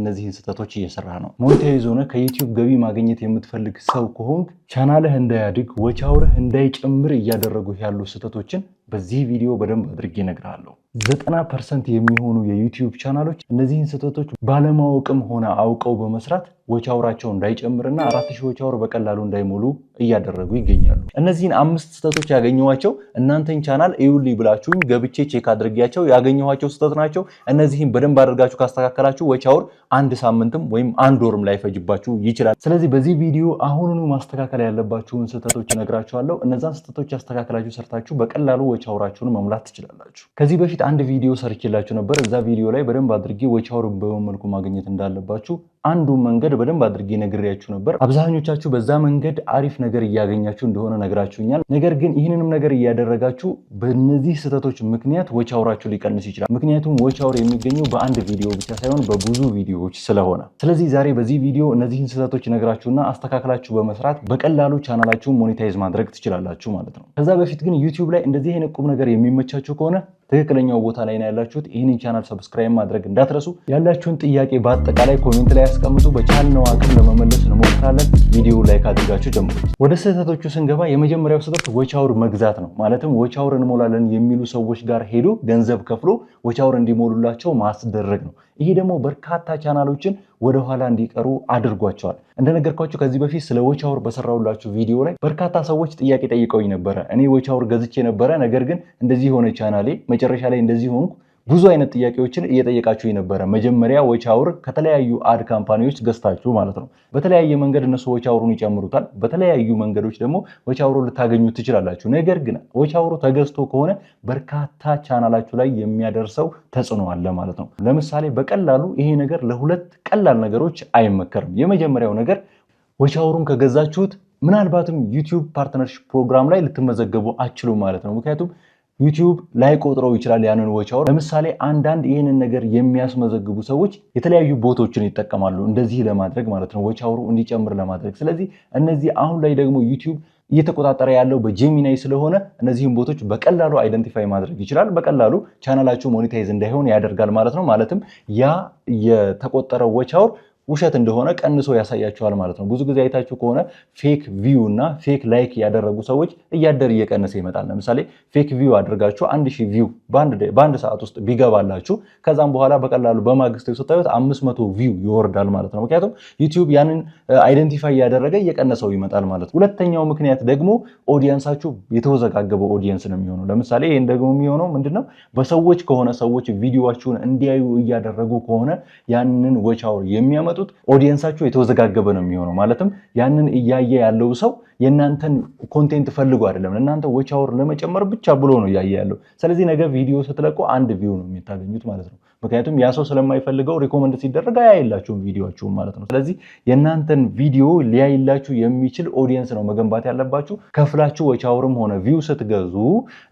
እነዚህን ስህተቶች እየሰራ ነው። Monetize ሆነ ከዩቲዩብ ገቢ ማግኘት የምትፈልግ ሰው ከሆንክ ቻናልህ እንዳያድግ፣ watch hour ህ እንዳይጨምር እያደረጉ ያሉ ስህተቶችን በዚህ ቪዲዮ በደንብ አድርጌ እነግርሃለሁ። 90% የሚሆኑ የዩቲዩብ ቻናሎች እነዚህን ስህተቶች ባለማወቅም ሆነ አውቀው በመስራት watch hour ኣቸው እንዳይጨምርና 4000 watch hour በቀላሉ እንዳይሞሉ እያደረጉ ይገኛሉ። እነዚህን አምስት ስህተቶች ያገኘኋቸው እናንተን ቻናል እዩልኝ ብላችሁኝ ገብቼ check አድርጌያቸው ያገኘኋቸው ስህተት ናቸው። እነዚህን በደንብ አድርጋችሁ ካስተካከላችሁ watch hour አንድ ሳምንትም ወይም አንድ ወርም ላይፈጅባችሁ ይችላል። ስለዚህ በዚህ ቪዲዮ አሁኑኑ ማስተካከል ያለባችሁን ስህተቶች እነግራችኋለሁ። እነዛን ስህተቶች አስተካክላችሁ ሰርታችሁ በቀላሉ watch hour ኣችሁን መሙላት ትችላላችሁ። ከዚህ በፊት አንድ ቪዲዮ ሰርቼላችሁ ነበር። እዛ ቪዲዮ ላይ በደንብ አድርጌ watch hour ን በምን መልኩ ማግኘት እንዳለባችሁ አንዱ መንገድ በደንብ አድርጌ ነግሬያችሁ ነበር። አብዛኞቻችሁ በዛ መንገድ አሪፍ ነገር እያገኛችሁ እንደሆነ ነግራችሁኛል። ነገር ግን ይህንንም ነገር እያደረጋችሁ በእነዚህ ስህተቶች ምክንያት watch hour ኣችሁ ሊቀንስ ይችላል። ምክንያቱም watch hour የሚገኘው በአንድ ቪዲዮ ብቻ ሳይሆን በብዙ ቪዲዮዎች ስለሆነ፣ ስለዚህ ዛሬ በዚህ ቪዲዮ እነዚህን ስህተቶች ነግራችሁና አስተካክላችሁ በመስራት በቀላሉ ቻናላችሁን monetize ማድረግ ትችላላችሁ ማለት ነው። ከዛ በፊት ግን ዩቲዩብ ላይ እንደዚህ አይነት ቁም ነገር የሚመቻችሁ ከሆነ ትክክለኛው ቦታ ላይ ነው ያላችሁት። ይህንን ቻናል subscribe ማድረግ እንዳትረሱ። ያላችሁን ጥያቄ በአጠቃላይ comment ላይ ያስቀምጡ። በቻልነው አቅም ለመመለስ እንሞክራለን። ቪዲዮ like አድርጋችሁ ጀምሩት። ወደ ስህተቶቹ ስንገባ የመጀመሪያው ስህተት watch hour መግዛት ነው። ማለትም watch hour እንሞላለን የሚሉ ሰዎች ጋር ሄዶ ገንዘብ ከፍሎ watch hour እንዲሞሉላቸው ማስደረግ ነው። ይሄ ደግሞ በርካታ ቻናሎችን ወደኋላ እንዲቀሩ አድርጓቸዋል። እንደነገርኳችሁ ከዚህ በፊት ስለ watch hour በሰራሁላችሁ ቪዲዮ ላይ በርካታ ሰዎች ጥያቄ ጠይቀውኝ ነበረ። እኔ watch hour ገዝቼ ነበረ፣ ነገር ግን እንደዚህ ሆነ ቻናሌ፣ መጨረሻ ላይ እንደዚህ ሆንኩ። ብዙ አይነት ጥያቄዎችን እየጠየቃችሁ ነበረ። መጀመሪያ watch hour ከተለያዩ ad company ዎች ገዝታችሁ ማለት ነው። በተለያየ መንገድ እነሱ watch hour ኡን ይጨምሩታል። በተለያዩ መንገዶች ደግሞ watch hour ኡ ልታገኙ ትችላላችሁ። ነገር ግን watch hour ኡ ተገዝቶ ከሆነ በርካታ ቻናላችሁ ላይ የሚያደርሰው ተጽዕኖ አለ ማለት ነው። ለምሳሌ በቀላሉ ይሄ ነገር ለሁለት ቀላል ነገሮች አይመከርም። የመጀመሪያው ነገር watch hour ኡን ከገዛችሁት ምናልባትም ዩቲዩብ partnership program ላይ ልትመዘገቡ አትችሉም ማለት ነው። ምክንያቱም ዩቲዩብ ላይቆጥረው ይችላል ያንን watch hour። ለምሳሌ አንዳንድ ይህንን ነገር የሚያስመዘግቡ ሰዎች የተለያዩ bot ኦችን ይጠቀማሉ እንደዚህ ለማድረግ ማለት ነው፣ watch hour ኡ እንዲጨምር ለማድረግ። ስለዚህ እነዚህ አሁን ላይ ደግሞ ዩቲዩብ እየተቆጣጠረ ያለው በ Gemini ስለሆነ እነዚህን bot ኦች በቀላሉ identify ማድረግ ይችላል። በቀላሉ ቻናላችሁ monetize እንዳይሆን ያደርጋል ማለት ነው። ማለትም ያ የተቆጠረው watch hour ውሸት እንደሆነ ቀንሶ ያሳያችኋል ማለት ነው። ብዙ ጊዜ አይታችሁ ከሆነ fake view እና fake like ያደረጉ ሰዎች እያደር እየቀነሰ ይመጣል። ለምሳሌ fake view አድርጋችሁ 1000 view በአንድ ሰዓት ውስጥ ቢገባላችሁ ከዛም በኋላ በቀላሉ በማግስቱ ስታዩት 500 view ይወርዳል ማለት ነው። ምክንያቱም ዩቲዩብ ያንን identify እያደረገ እየቀነሰው ይመጣል ማለት ነው። ሁለተኛው ምክንያት ደግሞ audience ኣችሁ የተወዘጋገበ audience ነው የሚሆነው። ለምሳሌ ይህን ደግሞ የሚሆነው ምንድነው? በሰዎች ከሆነ፣ ሰዎች ቪዲዮዋችሁን እንዲያዩ እያደረጉ ከሆነ ያንን watch hour የሚያመጡት audience ኣችሁ የተወዘጋገበ ነው የሚሆነው። ማለትም ያንን እያየ ያለው ሰው የእናንተን content ፈልጎ አይደለም፣ እናንተ watch hour ለመጨመር ብቻ ብሎ ነው እያየ ያለው። ስለዚህ ነገ ቪዲዮ ስትለቁ አንድ view ነው የምታገኙት ማለት ነው። ምክንያቱም ያ ሰው ስለማይፈልገው recommend ሲደረግ አያይላችሁም ቪዲዮችሁም ማለት ነው። ስለዚህ የእናንተን ቪዲዮ ሊያይላችሁ የሚችል audience ነው መገንባት ያለባችሁ። ከፍላችሁ watch hour ም ሆነ view ስትገዙ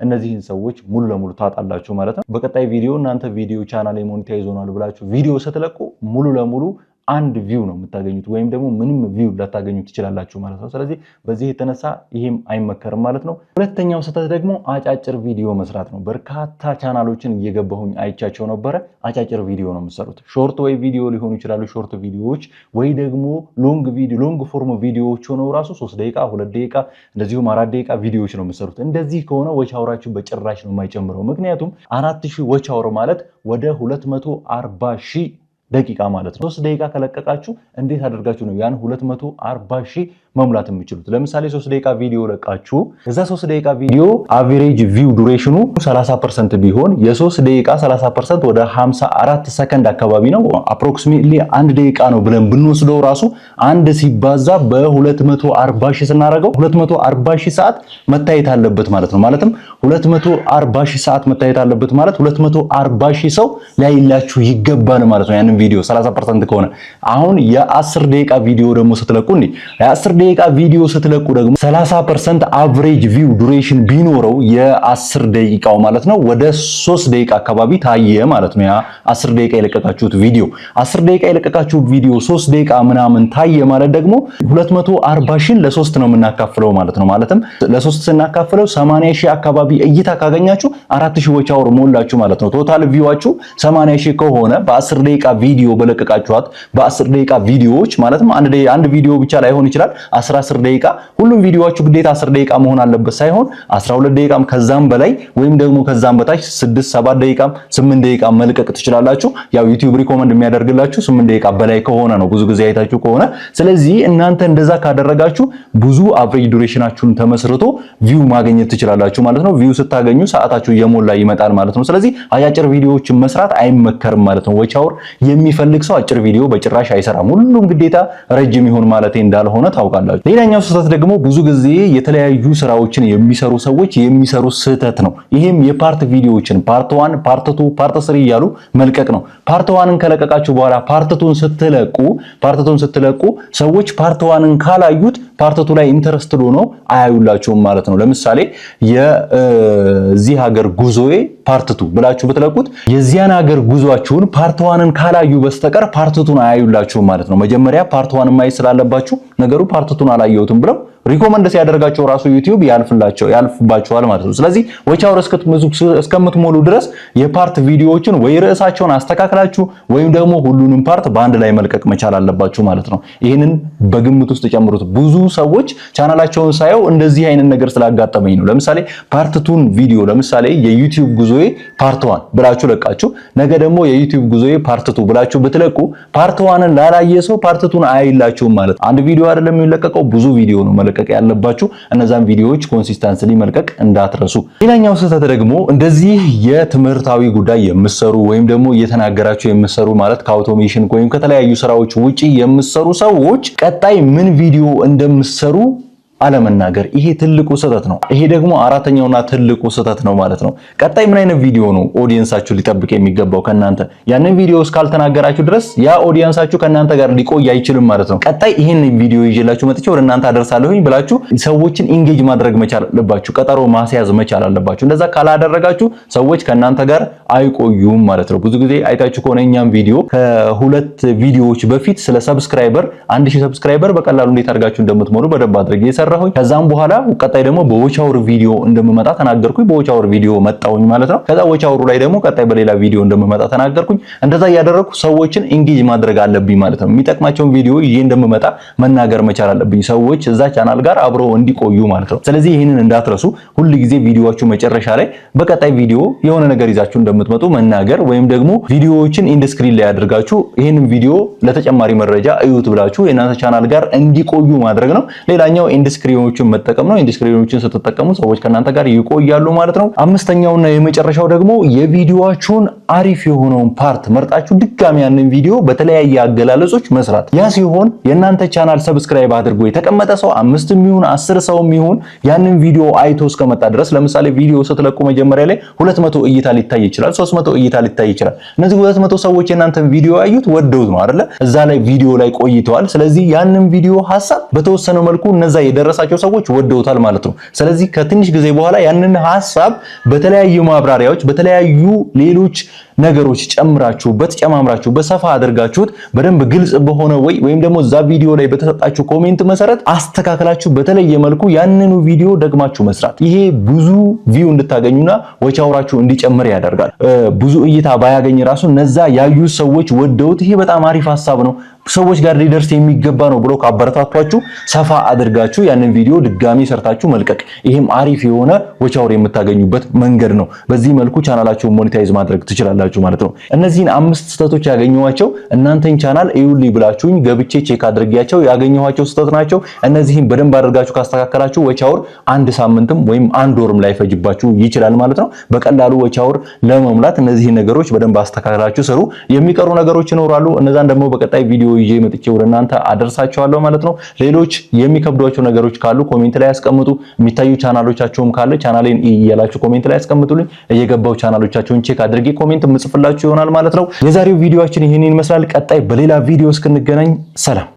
እነዚህን ሰዎች ሙሉ ለሙሉ ታጣላችሁ ማለት ነው። በቀጣይ ቪዲዮ እናንተ ቪዲዮ ቻናል monetize ሆኗል ብላችሁ ቪዲዮ ስትለቁ ሙሉ ለሙሉ አንድ view ነው የምታገኙት ወይም ደግሞ ምንም view ላታገኙ ትችላላችሁ ማለት ነው። ስለዚህ በዚህ የተነሳ ይሄም አይመከርም ማለት ነው። ሁለተኛው ስህተት ደግሞ አጫጭር ቪዲዮ መስራት ነው። በርካታ ቻናሎችን እየገባሁኝ አይቻቸው ነበረ። አጫጭር ቪዲዮ ነው የምትሰሩት። Short ወይ ቪዲዮ ሊሆኑ ይችላሉ፣ short ቪዲዮዎች ወይ ደግሞ long ቪዲዮ፣ long form ቪዲዮዎች ሆነው ራሱ 3 ደቂቃ፣ 2 ደቂቃ፣ እንደዚሁም 4 ደቂቃ ቪዲዮዎች ነው የምትሰሩት። እንደዚህ ከሆነ watch hour ኣችሁ በጭራሽ ነው የማይጨምረው። ምክንያቱም 4000 watch hour ማለት ወደ 240,000 ደቂቃ ማለት ነው። 3 ደቂቃ ከለቀቃችሁ እንዴት አድርጋችሁ ነው ያን 240 ሺህ መሙላት የምትችሉት? ለምሳሌ 3 ደቂቃ ቪዲዮ ለቃችሁ እዛ 3 ደቂቃ ቪዲዮ average view duration ኑ 30% ቢሆን የ3 ደቂቃ 30% ወደ 54 ሰከንድ አካባቢ ነው። Approximately አንድ ደቂቃ ነው ብለን ብንወስደው ራሱ አንድ ሲባዛ በ240 ሺህ ስናደርገው 240 ሺህ ሰዓት መታየት አለበት ማለት ነው። ማለትም 240 ሺህ ሰዓት መታየት አለበት ማለት 240 ሺህ ሰው ሊያይላችሁ ይገባል ማለት ነው። ያንን ቪዲዮ 30% ከሆነ፣ አሁን የ10 ደቂቃ ቪዲዮ ደግሞ ስትለቁ እንዴ የ10 ደቂቃ ቪዲዮ ስትለቁ ደግሞ 30% average view duration ቢኖረው የ10 ደቂቃው ማለት ነው ወደ 3 ደቂቃ አካባቢ ታየ ማለት ነው። ያ 10 ደቂቃ የለቀቃችሁት ቪዲዮ፣ 10 ደቂቃ የለቀቃችሁት ቪዲዮ 3 ደቂቃ ምናምን ታየ ማለት ደግሞ 240 ሺህን ለሶስት ነው የምናካፍለው ማለት ነው። ማለትም ለሶስት ስናካፍለው 80 ሺህ አካባቢ እይታ ካገኛችሁ 4000 watch hour ሞላችሁ ማለት ነው። Total view ዋችሁ 80 ሺህ ከሆነ በ10 ደቂቃ ቪዲዮ በለቀቃችኋት በ10 ደቂቃ ቪዲዮዎች፣ ማለትም አንድ ቪዲዮ ብቻ ላይሆን ይችላል፣ 10 10 ደቂቃ፣ ሁሉም ቪዲዮዋችሁ ግዴታ 10 ደቂቃ መሆን አለበት ሳይሆን 12 ደቂቃም ከዛም በላይ ወይም ደግሞ ከዛም በታች 6፣ 7 ደቂቃም 8 ደቂቃ መልቀቅ ትችላላችሁ። ያው ዩቲዩብ recommend የሚያደርግላችሁ 8 ደቂቃ በላይ ከሆነ ነው፣ ብዙ ጊዜ አይታችሁ ከሆነ። ስለዚህ እናንተ እንደዛ ካደረጋችሁ ብዙ average duration ኣችሁን ተመስርቶ view ማግኘት ትችላላችሁ ማለት ነው። View ስታገኙ ሰዓታችሁ እየሞላ ይመጣል ማለት ነው። ስለዚህ አጫጭር ቪዲዮዎችን መስራት አይመከርም ማለት ነው። Watch hour የሚፈልግ ሰው አጭር ቪዲዮ በጭራሽ አይሰራም። ሁሉም ግዴታ ረጅም ይሁን ማለት እንዳልሆነ ታውቃላችሁ። ሌላኛው ስህተት ደግሞ ብዙ ጊዜ የተለያዩ ስራዎችን የሚሰሩ ሰዎች የሚሰሩ ስህተት ነው። ይሄም የ part ቪዲዮዎችን part 1፣ part 2፣ part 3 እያሉ መልቀቅ ነው። Part 1ን ከለቀቃችሁ በኋላ part 2ን ስትለቁ ሰዎች part 1ን ካላዩት part 2 ላይ interested ሆነው አያዩላችሁም ማለት ነው። ለምሳሌ የዚህ ሀገር ጉዞዬ part 2 ብላችሁ ብትለቁት የዚያን ሀገር ጉዟችሁን part 1ን ካላዩ በስተቀር part 2ን አያዩላችሁም ማለት ነው። መጀመሪያ part 1 ማየት ስላለባችሁ ነገሩ part 2ን አላየሁትም ብለው recommend ሲያደርጋቸው ራሱ ዩቲዩብ ያልፍላቸው ያልፍባቸዋል ማለት ነው። ስለዚህ watch hour እስከምትሞሉ ድረስ የ part ቪዲዮዎችን ወይ ርዕሳቸውን አስተካክላችሁ ወይም ደግሞ ሁሉንም part በአንድ ላይ መልቀቅ መቻል አለባችሁ ማለት ነው። ይህንን በግምት ውስጥ ጨምሩት። ብዙ ሰዎች ቻናላቸውን ሳየው እንደዚህ አይነት ነገር ስላጋጠመኝ ነው። ለምሳሌ part 2ን ቪዲዮ፣ ለምሳሌ የዩቲዩብ ጉዞዬ part 1 ብላችሁ ለቃችሁ ነገ ደግሞ የዩቲዩብ ጉዞዬ part 2 ብላችሁ ብትለቁ part 1ን ላላየ ሰው part 2ን አያይላችሁም ማለት ነው። አንድ ቪዲዮ አይደለም የሚለቀቀው፣ ብዙ ቪዲዮ ነው መልቀቅ ያለባችሁ። እነዛን ቪዲዮዎች consistently መልቀቅ እንዳትረሱ። ሌላኛው ስህተት ደግሞ እንደዚህ የትምህርታዊ ጉዳይ የምትሰሩ ወይም ደግሞ እየተናገራችሁ የምትሰሩ፣ ማለት ከ automation ወይም ከተለያዩ ስራዎች ውጪ የምትሰሩ ሰዎች ቀጣይ ምን ቪዲዮ እንደምትሰሩ አለመናገር፣ ይሄ ትልቁ ስህተት ነው። ይሄ ደግሞ አራተኛውና ትልቁ ስህተት ነው ማለት ነው። ቀጣይ ምን አይነት ቪዲዮ ነው audience ኣችሁ ሊጠብቅ የሚገባው ከናንተ? ያንን ቪዲዮ እስካልተናገራችሁ ድረስ ያ audience ኣችሁ ከናንተ ጋር ሊቆይ አይችልም ማለት ነው። ቀጣይ ይሄን ቪዲዮ ይዤላችሁ መጥቼ ወደ እናንተ አደርሳለሁኝ ብላችሁ ሰዎችን engage ማድረግ መቻል አለባችሁ። ቀጠሮ ማስያዝ መቻል አለባችሁ። እንደዛ ካላደረጋችሁ ሰዎች ከናንተ ጋር አይቆዩም ማለት ነው። ብዙ ጊዜ አይታችሁ ከሆነ እኛም ቪዲዮ ከሁለት ቪዲዮዎች በፊት ስለ subscriber፣ 1000 subscriber በቀላሉ እንዴት አድርጋችሁ እንደምትሞሉ በደንብ አድርጌ የሰራሁኝ። ከዛም በኋላ ቀጣይ ደግሞ በ watch hour ቪዲዮ እንደምመጣ ተናገርኩኝ። በ watch hour ቪዲዮ መጣሁኝ ማለት ነው። ከዛ watch hour ኡ ላይ ደግሞ ቀጣይ በሌላ ቪዲዮ እንደምመጣ ተናገርኩኝ። እንደዛ እያደረግኩ ሰዎችን engage ማድረግ አለብኝ ማለት ነው። የሚጠቅማቸውን ቪዲዮ ይዤ እንደምመጣ መናገር መቻል አለብኝ፣ ሰዎች እዛ ቻናል ጋር አብረው እንዲቆዩ ማለት ነው። ስለዚህ ይህንን እንዳትረሱ። ሁል ጊዜ ቪዲዮአችሁ መጨረሻ ላይ በቀጣይ ቪዲዮ የሆነ ነገር ይዛችሁ እንደምትመጡ መናገር ወይም ደግሞ ቪዲዮዎችን end screen ላይ አድርጋችሁ ይህንን ቪዲዮ ለተጨማሪ መረጃ እዩት ብላችሁ የእናንተ ቻናል ጋር እንዲቆዩ ማድረግ ነው። ሌላኛው end screen ኦችን መጠቀም ነው። End screen ኦችን ስትጠቀሙ ሰዎች ከእናንተ ጋር ይቆያሉ ማለት ነው። አምስተኛውና የመጨረሻው ደግሞ የቪዲዮአችሁን አሪፍ የሆነውን part መርጣችሁ ድጋሚ ያንን ቪዲዮ በተለያየ አገላለጾች መስራት። ያ ሲሆን የእናንተ ቻናል subscribe አድርጎ የተቀመጠ ሰው አምስትም ይሁን 10 ሰውም ይሁን ያንን ቪዲዮ አይቶ እስከመጣ ድረስ፣ ለምሳሌ ቪዲዮ ስትለቁ መጀመሪያ ላይ 200 እይታ ሊታይ ይችላል፣ 300 እይታ ሊታይ ይችላል። እነዚህ 200 ሰዎች የእናንተን ቪዲዮ ያዩት ወደውት ነው አይደለ? እዛ ላይ ቪዲዮ ላይ ቆይተዋል። ስለዚህ ያንን ቪዲዮ ሐሳብ በተወሰነ መልኩ እነዛ የደረሳቸው ሰዎች ወደውታል ማለት ነው። ስለዚህ ከትንሽ ጊዜ በኋላ ያንን ሐሳብ በተለያዩ ማብራሪያዎች፣ በተለያዩ ሌሎች ነገሮች ጨምራችሁበት ጨማምራችሁበት ሰፋ አድርጋችሁት በደንብ ግልጽ በሆነ ወይ ወይም ደግሞ እዛ ቪዲዮ ላይ በተሰጣችሁ comment መሰረት አስተካክላችሁ በተለየ መልኩ ያንኑ ቪዲዮ ደግማችሁ መስራት፣ ይሄ ብዙ view እንድታገኙና watch hour ኣችሁ እንዲጨምር ያደርጋል። ብዙ እይታ ባያገኝ ራሱ እነዛ ያዩ ሰዎች ወደውት ይሄ በጣም አሪፍ ሐሳብ ነው፣ ሰዎች ጋር ሊደርስ የሚገባ ነው ብሎ ካበረታቷችሁ ሰፋ አድርጋችሁ ያንን ቪዲዮ ድጋሚ ሰርታችሁ መልቀቅ፣ ይሄም አሪፍ የሆነ watch hour የምታገኙበት መንገድ ነው። በዚህ መልኩ ቻናላችሁን monetize ማድረግ ትችላላችሁ ማለት ነው። እነዚህን አምስት ስህተቶች ያገኘኋቸው እናንተን ቻናል እዩልኝ ብላችሁኝ ገብቼ check አድርጌያቸው ያገኘኋቸው ስህተት ናቸው። እነዚህን በደንብ አድርጋችሁ ካስተካከላችሁ watch hour አንድ ሳምንትም ወይም አንድ ወርም ላይፈጅባችሁ ይችላል ማለት ነው። በቀላሉ watch hour ለመሙላት እነዚህን ነገሮች በደንብ አስተካክላችሁ ስሩ። የሚቀሩ ነገሮች ይኖራሉ። እነዛን ደግሞ በቀጣይ ቪዲዮ ይዤ መጥቼ ወደ እናንተ አደርሳችኋለሁ ማለት ነው። ሌሎች የሚከብዷችሁ ነገሮች ካሉ comment ላይ ያስቀምጡ። የሚታዩ ቻናሎቻችሁም ካለ ቻናሌን እያላችሁ comment ላይ ያስቀምጡልኝ። እየገባው ቻናሎቻችሁን check አድርጌ comment ምጽፍላችሁ ይሆናል ማለት ነው። የዛሬው ቪዲዮአችን ይህንን ይመስላል። ቀጣይ በሌላ ቪዲዮ እስክንገናኝ ሰላም።